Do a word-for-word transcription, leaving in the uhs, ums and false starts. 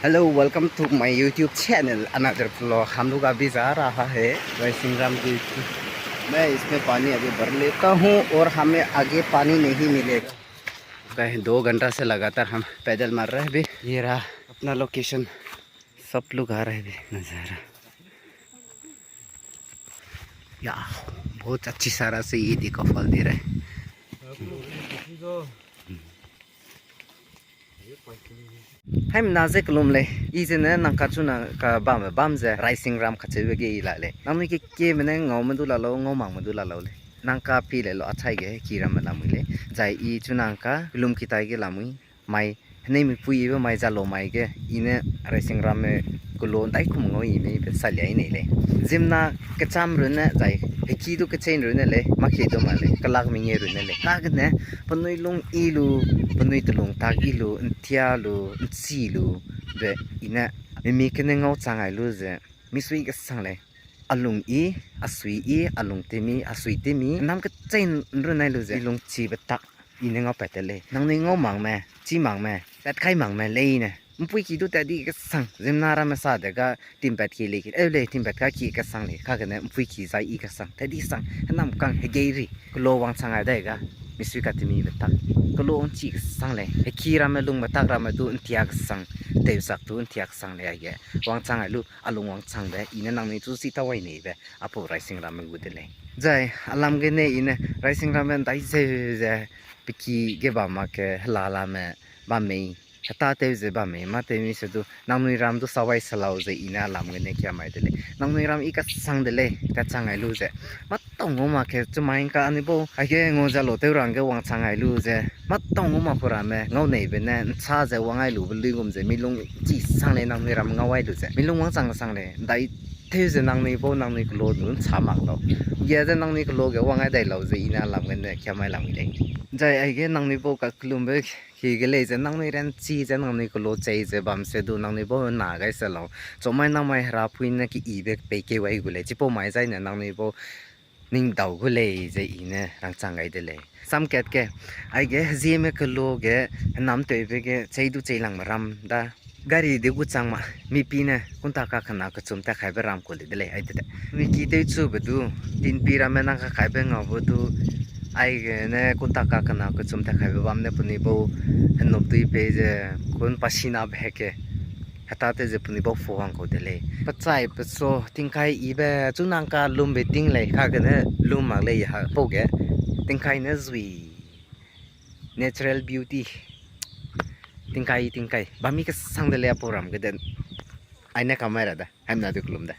Hello, welcome to my YouTube channel, another vlog। हम लोग अभी जा रहा है राइसिंग राम जी। मैं इसमें पानी अभी भर लेता हूँ और हमें आगे पानी नहीं मिलेगा। दो घंटा से लगातार हम पैदल मार रहे हैं अभी। ये रहा अपना लोकेशन। सब लोग आ रहे हैं अभी, नज़ारा। या, बहुत अच्छी सारा से ये देखो फल दे रहे हैं। Haimena ze kelum lei, i zene nang kachu nang ka bambe bam ze raising ram kacheube ge i la lei. Nangnui kekieme ne ngaume du la lau, ngau makme du la lau lei. Nang ka pi le lau, achai ge heki ramme lamui lei. Zai i chu nang ka kelum kitai ge lamui. Mai, henei mipui ibe mai zalo mai ge, i ne raising ramme kelo ndaikum ngau i mei be salia i nei lei. Ziemmena kecham runne, zai heki du kecheî runne lei, mâkie du ma lei, kelak mengeu runne lei. Kagene, penui lung i lu, penui telung tak i lu, ntia lu, nchi lu, be i ne, mimi kene ngau chang ai lu ze, misui kesang lei. A lung i, a sui i, a lung temi, a sui temi, nam kecheî nrun ai lu ze, i lungchibe tak, i ne ngaupat te lei. Nangnui ngau makme, chî makme, pat kai makme leine. Mpuiki du tat di kesang, ziemmena ramme sa de ga, timpat ki lei ki, eu lei, timpat ka ki kesang lei, kagene mpuiki zai i kesang, tat di sang, henam kang hegei ri, kelo wangchang ai dai ga, misui katemibe tak, kelo nchi kesang lei, heki ramme lungbe tak ramme du ntia kesang, tewsak du ntia kesang lei aige, wangchang ai lu, a lung wangchangbe, i ne nangnui chu si tawai neibe, apau raising ramme gu de lei. Zai, a lam gene i ne, raising ramme ndai zeu ze, peki ge bam mak ge, hela lame, bam mei, heta tew ze bam mei, mâ tew mi se du, nangnui ram du sawai se lau ze i ne a lam gene kia mai de lei. Nangnui ram i kesang de lei, kachang ai lu ze. Mâtau ngau mak ge, chumai ngka anui bau, aige ngau ze lau tew rang ge wangchang ai lu ze. Mâtau ngau mak ku ramme, ngau neibe ne, ncha ze wang ai lube luigum ze, mi lung chi sang lei nangnui ram ngau ai lu ze. Mi lung wangchang sang lei, ndai tew ze nangnui bau nangnui kelo du ncha mak lau. Ge ze nangnui kelo ge wang ai dai lau ze i ne a lam gene kia mai lam i lei. Zai aige nangnui bau kakelumbe ki ge lei ze nangnui ranchi ze nangnui kelo chei ze bam se du nangnui bau na gai se lau. Chumai nang mai herapui ne ki ibe pei keu ai gu lei. Chipau mai zai ne nangnui bau ning dau gu lei ze i ne rangchang gai de lei. Samkat ge, aige hezieme kelo ge, henam tewbe ge, chei du chei langbe ram da. Gari de gu chang ma, mipi ne, kunta ka kena kechum ta kaibe ram ku le de lei, ai de de. Miki tew chube du, tinpi ramme nang kakaibe ngaube du, aige ne kunta ka kena kechum ta kaibe bam ne penui bau, henop dui pei ze, kun pasina be heke. Heta tew ze penui bau fu wang kau de lei. Pechai peso, tingkai ibe, chu nang ka lumbe ting lei, kagene lum mak lei ha pau ge. Tingkai ne zui. Natural beauty. Tingkai, tingkai. Bami kesang de lei apau ram ge den. Aine kamai ra da. Haimena du kelum da.